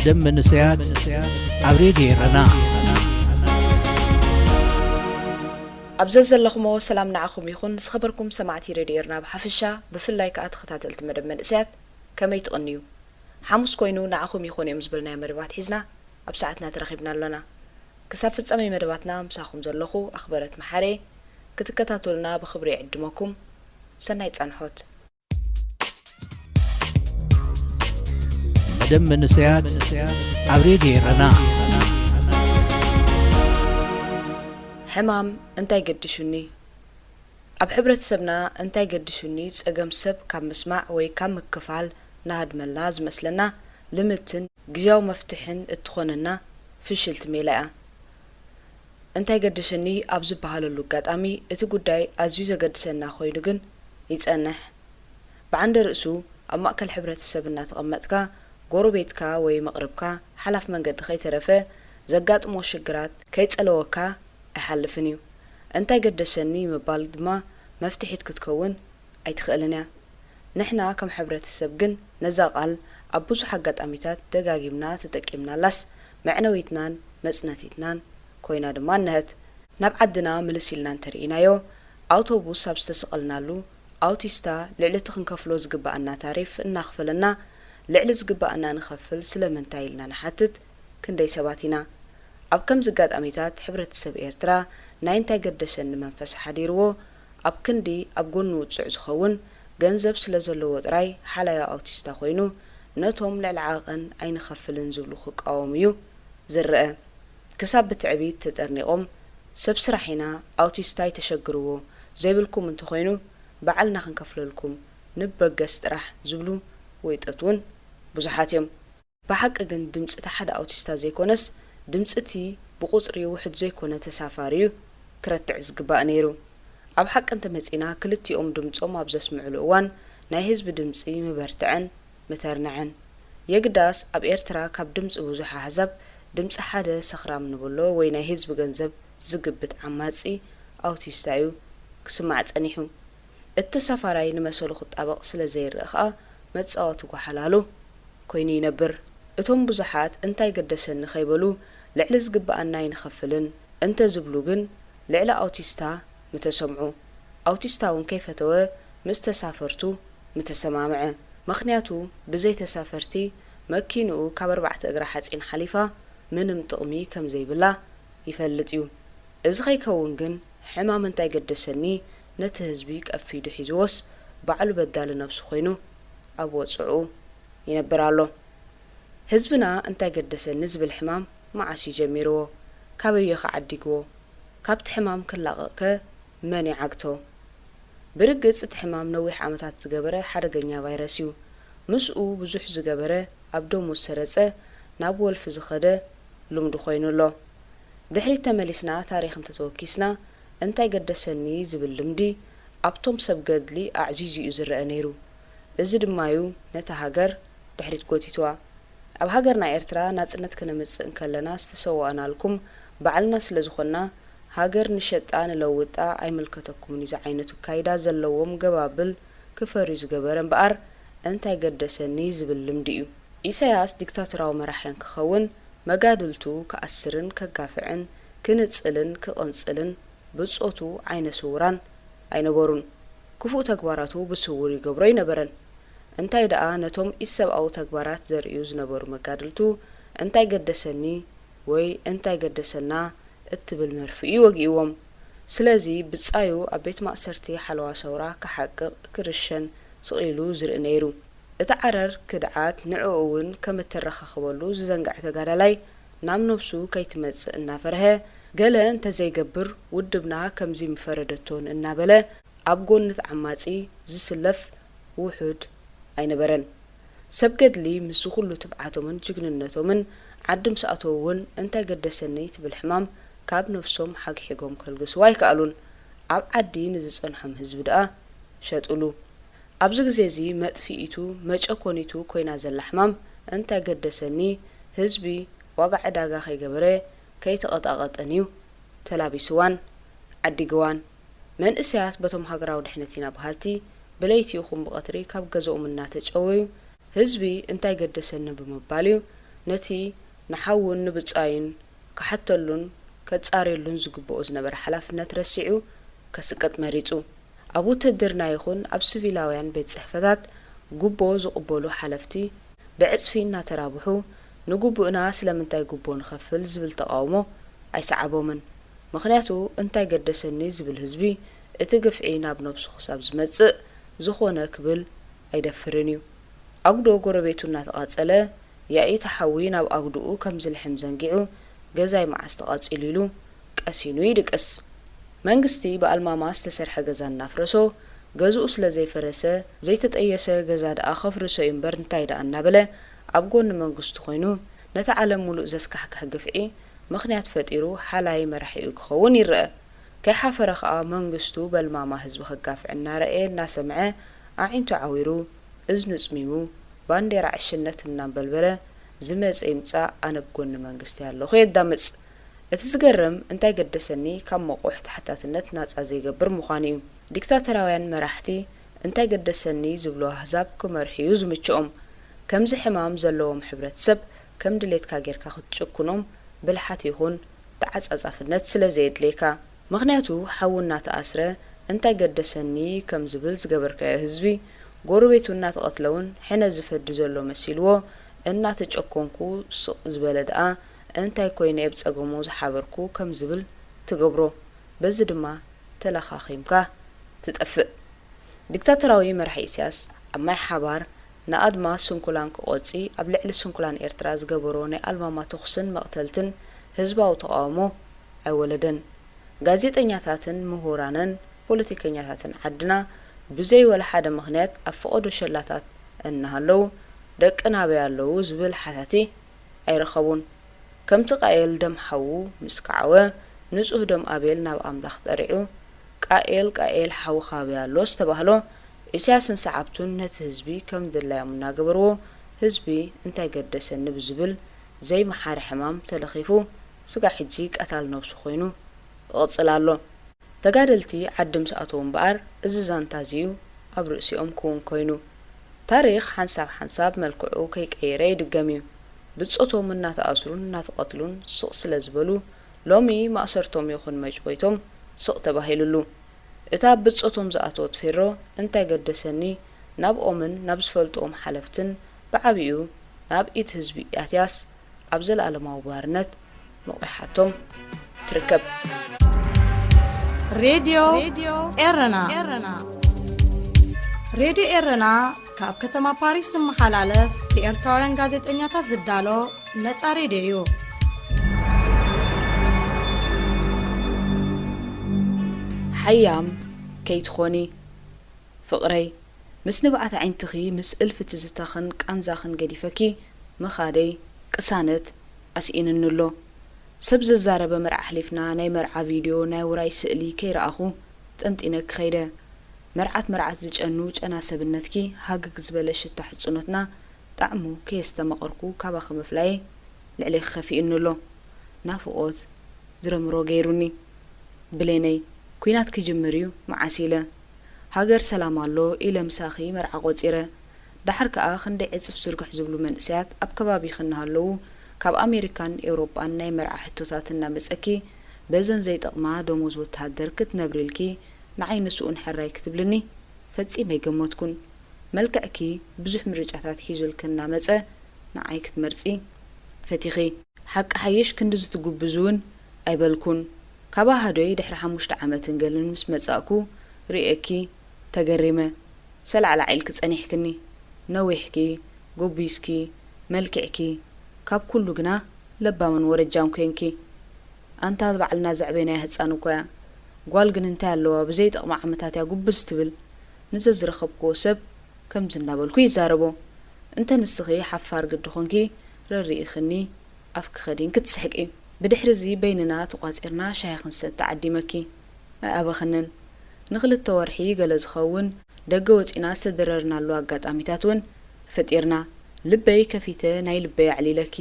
ደም መንእሰያት ኣብ ሬድዮ ኤረና። ኣብ ዘዘለኹሞ ሰላም ንዓኹም ይኹን። ዝኸበርኩም ሰማዕቲ ሬድዮ ኤርና ብሓፈሻ፣ ብፍላይ ከኣ ተኸታተልቲ መደብ መንእሰያት፣ ከመይ ትቕንዩ? ሓሙስ ኮይኑ ንዓኹም ይኾኑ እዮም ዝበልናዮ መደባት ሒዝና ኣብ ሰዓትና ተረኺብና ኣሎና። ክሳብ ፍጻሜ መደባትና ምሳኹም ዘለኹ ኣኽበረት መሓሬ። ክትከታተሉና ብኽብሪ ይዕድመኩም። ሰናይ ጻንሖት። መደብ መንእሰያት ኣብ ሬድዮ ኤረና። ሕማም እንታይ ገድሹኒ? ኣብ ሕብረተሰብና እንታይ ገድሹኒ ጸገም ሰብ ካብ ምስማዕ ወይ ካብ ምክፋል ንሃድመላ ዝመስለና ልምድትን ግዝያዊ መፍትሕን እትኾነና ፍሽልቲ ሜላ እያ። እንታይ ገደሸኒ ኣብ ዝበሃለሉ ኣጋጣሚ፣ እቲ ጉዳይ ኣዝዩ ዘገድሰና ኮይኑ ግን ይጸንሕ። ብዓንደ ርእሱ፣ ኣብ ማእከል ሕብረተሰብ እናተቐመጥካ፣ ጎረቤትካ ወይ መቕርብካ፣ ሓላፍ መንገዲ ከይተረፈ፣ ዘጋጥሞ ሽግራት ከይጸለወካ ኣይሓልፍን እዩ። እንታይ ገደሸኒ ምባል ድማ መፍትሒት ክትከውን ኣይትኽእልን እያ። ንሕና ከም ሕብረተሰብ ግን ነዛ ቃል ኣብ ብዙሕ ኣጋጣሚታት ደጋጊምና ተጠቂምናላስ መዕነዊትናን መጽነቲትናን ኮይና ድማ እነሀት። ናብ ዓድና ምልስ ኢልና እንተርኢናዮ፣ ኣውቶቡስ ኣብ ዝተሰቐልናሉ ኣውቲስታ ልዕሊ እቲ ክንከፍሎ ዝግበኣና ታሪፍ እናኽፈለና ልዕሊ ዝግበኣና ንኸፍል ስለምንታይ ኢልና ንሓትት። ክንደይ ሰባት ኢና። ኣብ ከምዚ ኣጋጣሚታት ሕብረተሰብ ኤርትራ ናይ እንታይ ገደሰኒ መንፈስ ሓዲርዎ ኣብ ክንዲ ኣብ ጎኒ ውጹዕ ዝኸውን ገንዘብ ስለ ዘለዎ ጥራይ ሓላዮ ኣውቲስታ ኮይኑ ነቶም ልዕሊ ዓቐን ኣይንኸፍልን ዝብሉ ክቃወም እዩ ዝረኣ። ክሳብ ብትዕቢት ተጠርኒቖም ሰብ ስራሕ ኢና ኣውቲስታ ኣይተሸግርዎ ዘይብልኩም እንተኾይኑ ባዕልና ክንከፍለልኩም ንበገስ ጥራሕ ዝብሉ ወይጦት እውን ብዙሓት እዮም። ብሓቂ ግን ድምጺ እቲ ሓደ ኣውቲስታ ዘይኮነስ ድምጺ እቲ ብቑጽሪ ውሑድ ዘይኮነ ተሳፋሪ እዩ ክረትዕ ዝግባእ ነይሩ። ኣብ ሓቂ እንተመጺና ክልቲኦም ድምጾም ኣብ ዘስምዕሉ እዋን ናይ ህዝቢ ድምጺ ምበርትዐን ምተርንዐን። የግዳስ ኣብ ኤርትራ ካብ ድምጺ ብዙሕ ኣህዛብ ድምጺ ሓደ ሰኽራም ንብሎ ወይ ናይ ህዝቢ ገንዘብ ዝግብት ዓማጺ ኣውቲስታ እዩ ክስማዕ ጸኒሑ። እቲ ተሳፋራይ ንመሰሉ ክጣበቕ ስለ ዘይርእ ከኣ መጻወቲ ጓሓላሉ ኮይኑ ይነብር። እቶም ብዙሓት እንታይ ገደሰኒ ከይበሉ ልዕሊ ዝግበኣና ኣይንኸፍልን እንተ ዝብሉ ግን ልዕሊ ኣውቲስታ ምተሰምዑ። ኣውቲስታ እውን ከይፈተወ ምስ ተሳፈርቱ ምተሰማምዐ። ምኽንያቱ ብዘይ ተሳፈርቲ መኪንኡ ካብ ኣርባዕተ እግራ ሓጺን ሓሊፋ ምንም ጥቕሚ ከም ዘይብላ ይፈልጥ እዩ። እዚ ከይከውን ግን ሕማም እንታይ ገደሰኒ ነቲ ህዝቢ ቀፊዱ ሒዝዎስ ባዕሉ በዳሊ ነብሱ ኮይኑ ኣብ ወጽዑ ይነብር ኣሎ። ህዝብና እንታይ ገደሰኒ ዝብል ሕማም መዓስ እዩ ጀሚርዎ? ካበይዮኸ ዓዲግዎ? ካብቲ ሕማም ክላቐቕከ መን ይዓግቶ? ብርግጽ እቲ ሕማም ነዊሕ ዓመታት ዝገበረ ሓደገኛ ቫይረስ እዩ። ምስኡ ብዙሕ ዝገበረ ኣብ ደሙ ዝሰረጸ ናብ ወልፊ ዝኸደ ልምዱ ኮይኑ ኣሎ። ድሕሪት ተመሊስና ታሪኽ እንተተወኪስና እንታይ ገደሰኒ ዝብል ልምዲ ኣብቶም ሰብ ገድሊ ኣዕዚዙ እዩ ዝረኣ ነይሩ። እዚ ድማዩ ነታ ሃገር ድሕሪት ጎቲትዋ። ኣብ ሃገርና ኤርትራ ናጽነት ክነምጽእ እንከለና ዝተሰዋእናልኩም ባዕልና ስለ ዝኾንና ሃገር ንሸጣ ንለውጣ ኣይምልከተኩምን እዩ ዝዓይነቱ ኣካይዳ ዘለዎም ገባብል ክፈርዩ ዝገበረ እምበኣር እንታይ ገደሰኒ ዝብል ልምዲ እዩ። ኢሳያስ ዲክታቶራዊ መራሒ እንክኸውን መጋድልቱ ክኣስርን ከጋፍዕን ክንጽልን ክቕንጽልን ብጾቱ ዓይነ ስውራን ኣይነበሩን። ክፉእ ተግባራቱ ብስውር ይገብሮ ኣይነበረን። እንታይ ደኣ ነቶም ኢሰብኣዊ ተግባራት ዘርእዩ ዝነበሩ መጋድልቱ እንታይ ገደሰኒ ወይ እንታይ ገደሰና እትብል መርፍእ እዩ ወጊእዎም። ስለዚ ብጻዩ ኣብ ቤት ማእሰርቲ ሓለዋ ሰውራ ክሓቅቕ ክርሸን ስቕ ኢሉ ዝርኢ ነይሩ። እቲ ዓረር ክድዓት ንዕኡ እውን ከም እተረኻኽበሉ ዝዘንግዐ ተጋዳላይ ናብ ነብሱ ከይትመጽእ እናፈርሀ ገለ እንተዘይገብር ውድብና ከምዚ ምፈረደቶን እናበለ ኣብ ጎኒ እቲ ዓማጺ ዝስለፍ ውሑድ ኣይነበረን። ሰብ ገድሊ ምስዚ ኩሉ ትብዓቶምን ጅግንነቶምን ዓዲ ምስ ኣተዉ እውን እንታይ ገደሰኒ ትብል ሕማም ካብ ነብሶም ሓግሒጎም ከልግስዋ ኣይከኣሉን። ኣብ ዓዲ ንዝጸንሖም ህዝቢ ደኣ ሸጥሉ። ኣብዚ ግዜ እዚ መጥፊኢቱ መጨኮኒቱ ኮይና ዘላ ሕማም እንታይ ገደሰኒ ህዝቢ ዋጋ ዕዳጋ ከይገበረ ከይተቐጣቐጠን እዩ ተላቢስዋን ዓዲግዋን። መንእሰያት በቶም ሃገራዊ ድሕነት ኢና በሃልቲ ብለይቲ ይኹን ብቐትሪ ካብ ገዝኦም እናተጨወዩ ህዝቢ እንታይ ገደሰኒ ብምባል እዩ ነቲ ንሓዉን ንብጻዩን ክሓተሉን ከጻርየሉን ዝግብኦ ዝነበረ ሓላፍነት ረሲዑ ከስቅጥ መሪጹ። ኣብ ውትድርና ይኹን ኣብ ስቪላውያን ቤት ጽሕፈታት ጉቦ ዝቕበሉ ሓለፍቲ ብዕጽፊ እናተራብሑ፣ "ንጉቡእና ስለምንታይ ጉቦ ንኸፍል?" ዝብል ተቓውሞ ኣይሰዓቦምን። ምኽንያቱ፣ "እንታይ ገደሰኒ?" ዝብል ህዝቢ፣ እቲ ግፍዒ ናብ ነብሱ ክሳብ ዝመጽእ፣ ዝኾነ ክብል ኣይደፍርን እዩ። ኣጉዶ ጎረቤቱ እናተቓጸለ፣ ያኢ እቲ ሓዊ ናብ ኣጉድኡ ከም ዝልሕም ዘንጊዑ፣ "ገዛይ መዓስ ተቓጺሉ?" ኢሉ ቀሲኑ ይድቅስ። መንግስቲ ብኣልማማ ዝተሰርሐ ገዛ እናፍረሶ፣ ገዝኡ ስለ ዘይፈረሰ፣ ዘይተጠየሰ ገዛ ደኣ ከፍርሶ እዩ እምበር እንታይ ደኣ እናበለ ኣብ ጎኒ መንግስቱ ኮይኑ፣ ነቲ ዓለም ሙሉእ ዘስካሕክሕ ግፍዒ ምኽንያት ፈጢሩ ሓላይ መራሒኡ ክኸውን ይረአ። ከይሓፈረ ከኣ መንግስቱ በልማማ ህዝቢ ከጋፍዕ እናረኣየ እናሰምዐ፣ ኣዒንቱ ዓዊሩ፣ እዝኑ ጽሚሙ፣ ባንዴራ ዕሽነት እናንበልበለ፣ "ዝመጸ ይምጻእ፣ ኣነ ብጎኒ መንግስተይ ኣለኹ" የዳምጽ። እቲ ዝገርም፣ እንታይ ገደሰኒ ካብ መቑሕ ተሓታትነት ናጻ ዘይገብር ምዃኑ እዩ። ዲክታቶራውያን መራሕቲ፣ እንታይ ገደሰኒ ዝብሉ ኣህዛብ ክመርሑ እዩ ዝምችኦም። ከምዚ ሕማም ዘለዎም ሕብረተሰብ፣ ከም ድሌትካ ጌርካ ክትጭኩኖም ብልሓት ይኹን ተዓጻጻፍነት ስለ ዘየድልየካ። ምኽንያቱ፣ ሓዉ እናተኣስረ፣ "እንታይ ገደሰኒ?" ከም ዝብል ዝገበርካዮ ህዝቢ፣ ጎረቤቱ እናተቐትለ እውን ሕነ ዝፈዲ ዘሎ መሲልዎ፣ "እናተጨኮንኩ ስቕ ዝበለ ደኣ፣ እንታይ ኮይነ እየ ብጸገሙ ዝሓበርኩ?" ከም ዝብል ትገብሮ። በዚ ድማ ተለኻኺምካ ትጠፍእ። ዲክታቶራዊ መራሒ ኢሳያስ፣ ኣብ ማይ ሓባር ንኣድማስ ስንኩላን ክቖጺ ኣብ ልዕሊ ስንኩላን ኤርትራ ዝገበሮ ናይ ኣልማማ ተኹስን መቕተልትን ህዝባዊ ተቓውሞ ኣይወለደን። ጋዜጠኛታትን ምሁራንን ፖለቲከኛታትን ዓድና ብዘይ ወላ ሓደ ምኽንያት ኣብ ፈቐዶ ሸላታት እናሃለዉ፣ "ደቂ ናበይ ኣለዉ?" ዝብል ሓታቲ ኣይረኸቡን። ከምቲ ቃኤል ደም ሓዉ ምስ ከዓወ፣ ንጹህ ደም ኣቤል ናብ ኣምላኽ ጠሪዑ፣ "ቃኤል፣ ቃኤል፣ ሓውኻ ኣበይ ኣሎ?" ዝተባህሎ፣ ኢሳያስን ሰዓብቱን ነቲ ህዝቢ ከም ድላዮም እናገበርዎ፣ ህዝቢ እንታይ ገደሰኒ ብዝብል ዘይመሓሪ ሕማም ተለኺፉ፣ ስጋዕ ሕጂ ቀታል ነብሱ ኮይኑ ይቕጽል ኣሎ። ተጋደልቲ ዓዲ ምስ ኣተዉ እምበኣር፣ እዚ ዛንታ እዚዩ ኣብ ርእሲኦም ክውን ኮይኑ። ታሪኽ ሓንሳብ ሓንሳብ መልክዑ ከይቀየረ ይድገም እዩ። ብጾቶም እናተኣስሩን እናተቐትሉን ስቕ ስለ ዝበሉ፣ ሎሚ ማእሰርቶም ይኹን መጭወይቶም ስቕ ተባሂሉሉ። እታ ብጾቶም ዝኣተወት ፌሮ፣ እንታይ ገደሰኒ፣ ናብኦምን ናብ ዝፈልጥዎም ሓለፍትን ብዓቢኡ ናብ ኢድ ህዝቢ ኣትያስ፣ ኣብ ዘለኣለማዊ ባርነት መቑሓቶም ትርከብ። ሬድዮ ኤረና። ሬድዮ ኤረና ካብ ከተማ ፓሪስ ዝመሓላለፍ ብኤርትራውያን ጋዜጠኛታት ዝዳሎ ነጻ ሬድዮ እዩ። ሓያም ከይትኾኒ ፍቕረይ፣ ምስ ንብዓት ኣዒንትኺ፣ ምስ እልፊ ትዝታኽን ቃንዛኽን ገዲፈኪ ምኻደይ ቅሳነት ኣስኢንኒ ኣሎ። ሰብ ዘዛረበ መርዓ ኣሕሊፍና፣ ናይ መርዓ ቪድዮ፣ ናይ ውራይ ስእሊ ከይረኣኹ ጠንጢነኪ ከይደ። መርዓት መርዓት ዝጨኑ ጨና ሰብነትኪ፣ ሃግግ ዝበለ ሽታ ሕጽኖትና ጣዕሙ ከየስተማቐርኩ ካባኺ ምፍላየይ ልዕሌኺ ከፊኡኒ ኣሎ። ናፍቖት ዝረምሮ ገይሩኒ። ብሌነይ፣ ኲናት ክጅምር እዩ መዓስ ኢለ። ሃገር ሰላም ኣሎ ኢለ ምሳኺ መርዓ ቆጺረ። ደሓር ከኣ ክንደይ ዕጽፍ ዝርግሕ ዝብሉ መንእሰያት ኣብ ከባቢኺ እናሃለዉ፣ ካብ ኣሜሪካን ኤውሮጳን ናይ መርዓ ሕቶታት እናመጸኪ፣ በዘን ዘይጠቕማ ደሞዝ ወተሃደር ክትነብሪ ኢልኪ ንዓይ ንስኡን ሕራይ ክትብልኒ ፈጺመ ኣይገመትኩን። መልክዕኪ ብዙሕ ምርጫታት ሒዙልኪ እናመጸ ንዓይ ክትመርጺ ፈቲኺ። ሓቂ ሓይሽ ክንድዚ ትጉብዚ እውን ኣይበልኩን። ካብ ኣሃዶይ ድሕሪ ሓሙሽተ ዓመትን ገልን ምስ መጻእኩ ርእየኪ ተገሪመ። ሰላዕላዕ ኢልኪ ጸኒሕክኒ። ነዊሕኪ፣ ጎቢዝኪ፣ መልኪዕኪ፣ ካብ ኩሉ ግና ለባምን ወረጃን ኮንኪ። ኣንታ ባዕልና ዘዕበናያ ህጻን እኮ እያ። ጓል ግን እንታይ ኣለዋ ብዘይጠቕማ ዓመታት እያ ጉብዝ ትብል። ንዘዝረኸብክዎ ሰብ ከምዚ እናበልኩ ይዛረቦ። እንተ ንስኺ ሓፋር ግዲ ኾንኪ ረሪእኽኒ ኣፍኪ ከዲንኪ ትስሕቂ። ብድሕሪ እዚ በይንና ተቋጺርና ሻሂ ክንሰቲ ዓዲመኪ። ኣይኣበኽንን። ንኽልተ ወርሒ ገለ ዝኸውን ደገ ወጺና ዝተደረርናሉ ኣጋጣሚታት እውን ፈጢርና። ልበይ ከፊተ ናይ ልበይ ኣዕሊለኪ።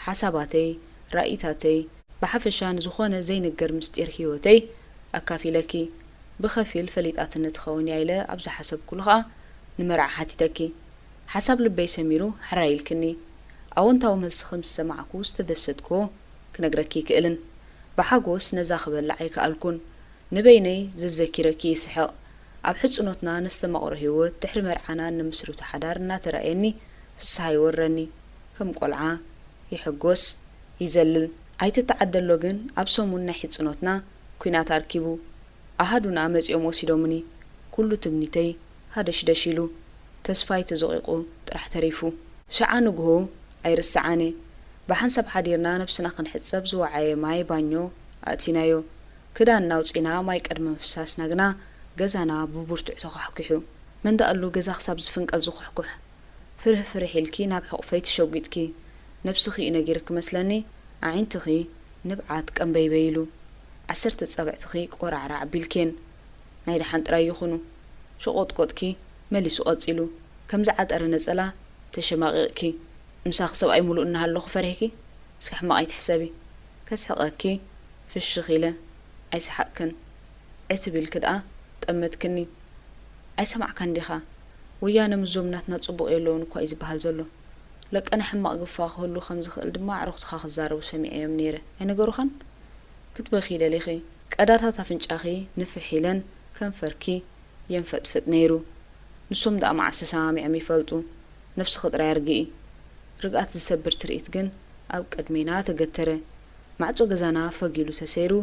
ሓሳባተይ፣ ራኢታተይ፣ ብሓፈሻ ንዝኾነ ዘይንገር ምስጢር ህይወተይ ኣካፊለኪ። ብኸፊል ፈሊጣትኒ ትኸውን እያ ኢለ ኣብ ዝሓሰብኩሉ ኸኣ ንመርዓ ሓቲተኪ። ሓሳብ ልበይ ሰሚሩ ሕራይ ኢልክኒ። ኣወንታዊ መልስኺ ምስ ሰማዕኩ ዝተደሰትክዎ ክነግረኪ ኣይክእልን። ብሓጎስ ነዛ ክበልዕ ኣይከኣልኩን። ንበይነይ ዘዘኪረኪ ይስሕቕ። ኣብ ሕጽኖትና ነስተማቕሮ ህይወት፣ ድሕሪ መርዓና እንምስርቶ ሓዳር እናተራእየኒ ፍስሃ ይወረኒ። ከም ቆልዓ ይሕጎስ፣ ይዘልል። ኣይትተዓደሎ ግን ኣብ ሰሙን ናይ ሕጽኖትና ኲናት ኣርኪቡ። ኣሃዱና መጺኦም ወሲዶምኒ። ኩሉ ትምኒተይ ሃደሽደሽ ኢሉ። ተስፋይ ተዞቒቑ ጥራሕ ተሪፉ። ሽዓ ንግሆ ኣይርስዓን እየ። ብሓንሳብ ሓዲርና ነብስና ክንሕጸብ ዝወዓየ ማይ ባኞ ኣእቲናዮ። ክዳንና ኣውጺና ማይ ቅድሚ ምፍሳስና ግና ገዛና ብብርቱዕ ተዃሕኲሑ። መን ደኣሉ ገዛ ክሳብ ዝፍንቀል ዝኹሕኩሕ? ፍርህ ፍርህ ኢልኪ ናብ ሕቑፈይ ተሸጒጥኪ። ነብስኺ እዩ ነጊርኪ መስለኒ፣ ኣዒንትኺ ንብዓት ቀንበይበይ ኢሉ። ዓሰርተ ጻብዕትኺ ቆራዕራዕ ኣቢልክየን። ናይ ደሓን ጥራይ ይኹኑ። ሸቖጥቆጥኪ መሊሱ ቀጺሉ። ከም ዝዓጠረ ነጸላ ተሸማቒቕኪ። ምሳኺ ሰብኣይ ምሉእ እናሃለኹ ፈሪሕኪ? እስኪ ሕማቕ ኣይትሕሰቢ። ከስሕቐኪ ፍሽኽ ኢለ ኣይሰሓቕክን። ዕትብ ኢልኪ ደኣ ጠመትክኒ። ኣይሰማዕካን ዲኻ? ወያነ ምስዞም ናትና ጽቡቕ የለውን እኳ እዩ ዝበሃል ዘሎ። ለቀነ ሕማቕ ግፋ ክህሉ ከም ዝኽእል ድማ ኣዕሩኽትኻ ክዛረቡ ሰሚዐዮም ነይረ። ኣይነገሩኻን? ክትበኺ ደሊኺ። ቀዳታት ኣፍንጫኺ ንፍሕ ኢለን ከንፈርኪ የንፈጥፍጥ ነይሩ። ንሶም ደኣ መዓስ ተሰማሚዖም ይፈልጡ? ነብስኺ ጥራይ ኣርግኢ። ርግኣት ዝሰብር ትርኢት ግን ኣብ ቅድሜና ተገተረ። ማዕጾ ገዛና ፈግ ኢሉ ተሰይሩ፣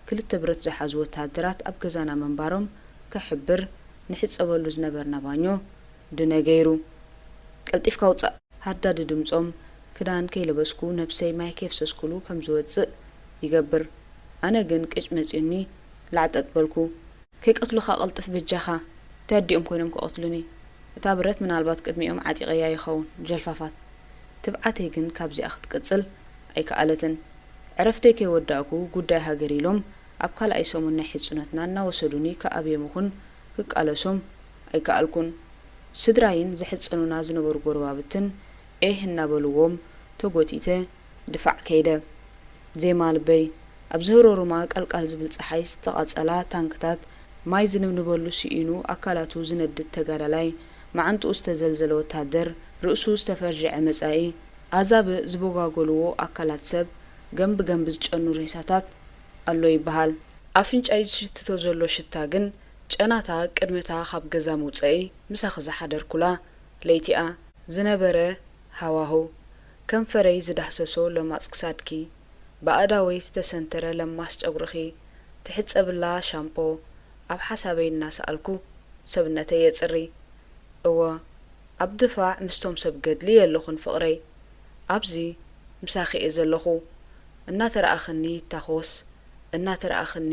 ክልተ ብረት ዝሓዙ ወተሃደራት ኣብ ገዛና ምንባሮም ክሕብር ንሕጸበሉ ዝነበርና ባኞ ድነ ገይሩ። ቀልጢፍካ ውጻእ! ሃዳዲ ድምጾም፣ ክዳን ከይለበስኩ ነብሰይ ማይ ከየፍሰስኩሉ ከም ዝወጽእ ይገብር። ኣነ ግን ቅጭ መጺኡኒ ላዕጠጥ በልኩ። ከይቀትሉኻ ቀልጥፍ በጃኻ። እንታይ ኣዲኦም ኮይኖም ክቐትሉኒ? እታ ብረት ምናልባት ቅድሚኦም ዓጢቐያ ይኸውን። ጀልፋፋት። ትብዓተይ ግን ካብዚኣ ክትቅጽል ኣይከኣለትን። ዕረፍተይ ከይወዳእኩ ጉዳይ ሃገር ኢሎም ኣብ ካልኣይ ሰሙን ናይ ሕጽኖትና እናወሰዱኒ ክኣብዮም ይኹን ክቃለሶም ኣይከኣልኩን። ስድራይን ዘሕጽኑና ዝነበሩ ጎረባብትን ኤህ እናበልዎም ተጎቲተ ድፋዕ ከይደ። ዜማ ልበይ። ኣብዚ ህሮሩማ ቀልቃል ዝብል ጸሓይ ዝተቓጸላ ታንክታት፣ ማይ ዝንብንበሉ ስኢኑ ኣካላቱ ዝነድድ ተጋዳላይ፣ መዓንጥኡ ዝተዘልዘለ ወታደር፣ ርእሱ ዝተፈርጀዐ መጻኢ፣ ኣዛብእ ዝቦጋጎልዎ ኣካላት ሰብ፣ ገምቢ ገምቢ ዝጨኑ ሬሳታት ኣሎ ይበሃል። ኣፍንጫይ ዝሽትቶ ዘሎ ሽታ ግን ጨናታ ቅድሚታ ካብ ገዛ ምውጸኢ ምሳኺ ዝሓደርኩላ ለይቲኣ ዝነበረ ሃዋህው፣ ከንፈረይ ዝዳህሰሶ ለማጽ ክሳድኪ፣ ብኣእዳወይ ዝተሰንተረ ለማስ ጨጉርኺ ትሕጸብላ ሻምፖ ኣብ ሓሳበይ እናሰኣልኩ ሰብነተይ የጽሪ። እወ፣ ኣብ ድፋዕ ምስቶም ሰብ ገድሊ የለኹን ፍቕረይ። ኣብዚ ምሳኺ እየ ዘለኹ። እናተረኣኽኒ ይታኾስ፣ እናተረኣኽኒ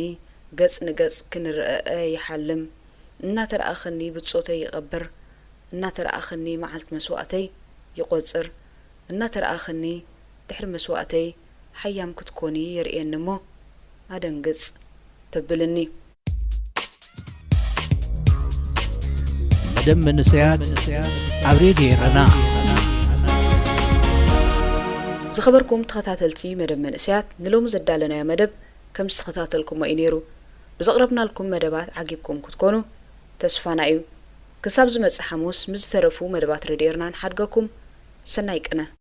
ገጽ ንገጽ ክንረኣእ ይሓልም፣ እናተረኣኽኒ ብጾተይ ይቐብር፣ እናተረኣኽኒ መዓልቲ መስዋእተይ ይቖጽር፣ እናተረኣኽኒ ድሕሪ መስዋእተይ ሓያም ክትኮኒ የርእየኒ እሞ ኣደንግጽ ተብልኒ። መደብ መንእሰያት ኣብ ሬድዮ ኤረና። ዝኸበርኩም ተኸታተልቲ መደብ መንእሰያት፣ ንሎሚ ዘዳለናዮ መደብ ከም ዝተኸታተልኩሞ እዩ ነይሩ። ብዘቕረብናልኩም መደባት ዓጊብኩም ክትኮኑ ተስፋና እዩ። ክሳብ ዝመጽእ ሓሙስ ምስ ዝተረፉ መደባት ሬድዮ ኤረና ንሓድገኩም። ሰናይ ቅነ።